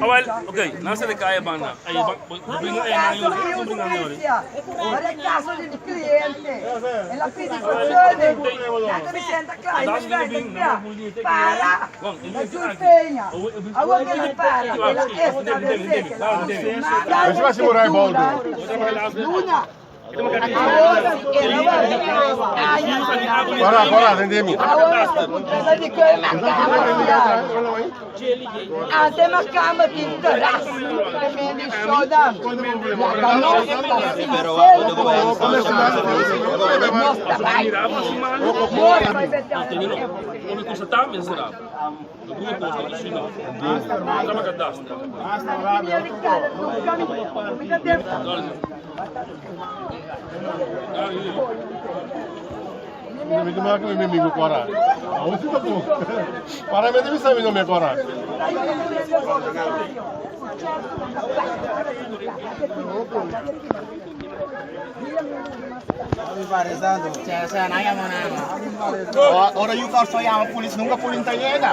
Awel, ok, nan sa de kaya banda. Ay, ba, bringa ay nan yori, bringa nan yori. Para, para, tende mi. Mi te marca mi amigo Cora. Aún si tapo. Para me debe saber no me Cora. Ora yu Kòrsou yama polis nunka polis ta yega.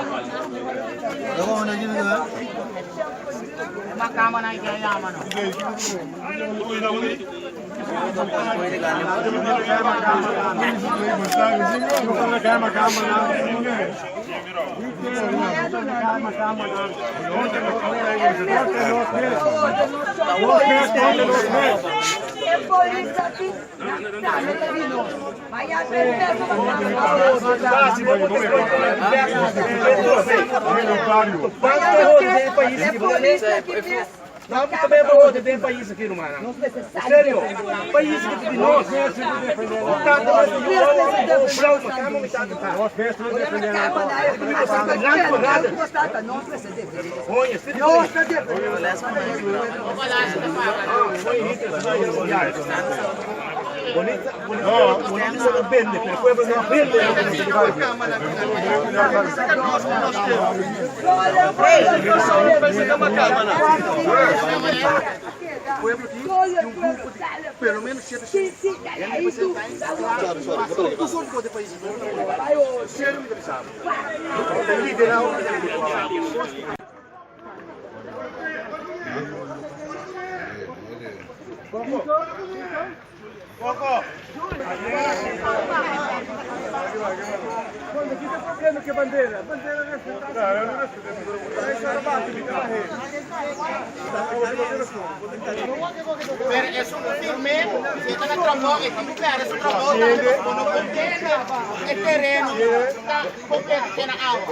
Pero esun ku firm'é, si e ta na trabou, e tin ku pèrdè su trabou tambe, pasobra bo no por tene e tereno ta kompleto te na awa.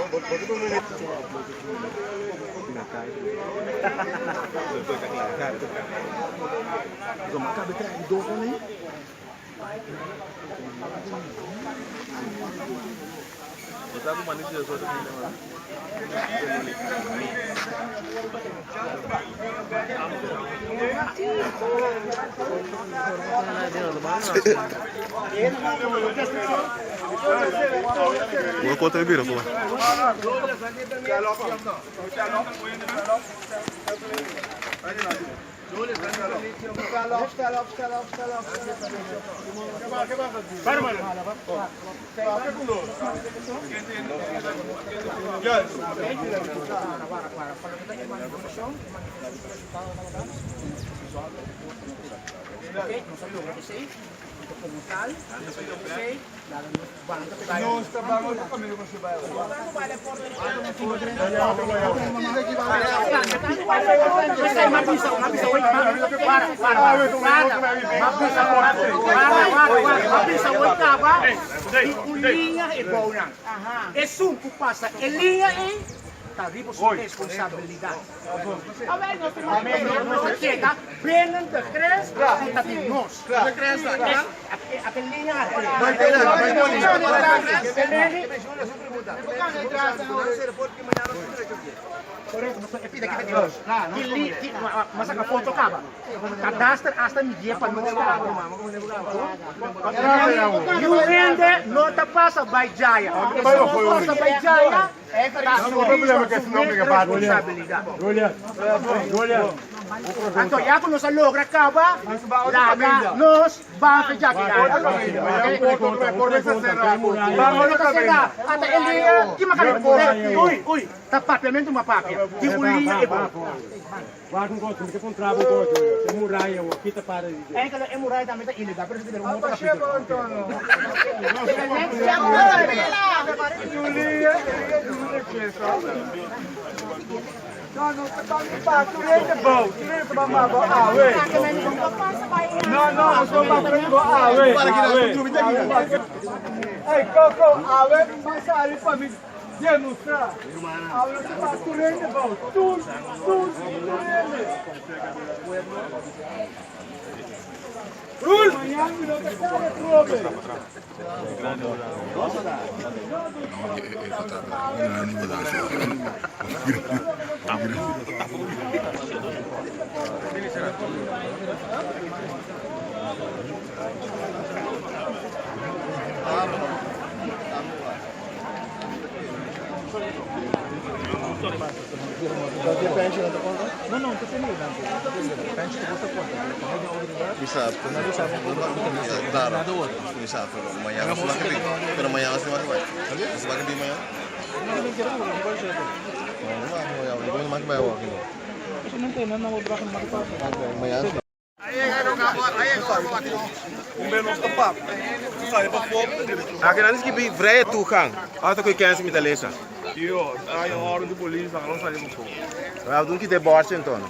Bo kota e bira kuma. Esun ku pasa e liña ei. Ta riba su responsabilidat. Nos a keda binnen de grens ku ta di nos. Ake liña aki. M'a saka foto kaba. Kadaster asta midié pa nos kaba. Niun hende no ta pasa bai djaya. Esun ku pasa bai djaya ta asumí su mes responsabilidat. Anto ya ku nos a logra kaba, laga nos ban fe djaki daya. Porta ta será. Ata e liña ki makana. Uy, uy, ta papiamentu m'a papia. Di un liña e bo. Enkele e muraya tambe ta ilegal, pero esaki ta un otro capítulo. Demostrá awe nos ta pa tur hende bou, tur, tur, tur hende. Mañan mi no ta kere atrobe. Aki nan skibi vrije toegang. Ota ku kense mi ta lesa. Yo, ay ora di polis, nan sali pafó. Wel, doen kita e bordje enton.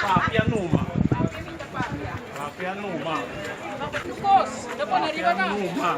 Papia numa. Papia numa. Numa.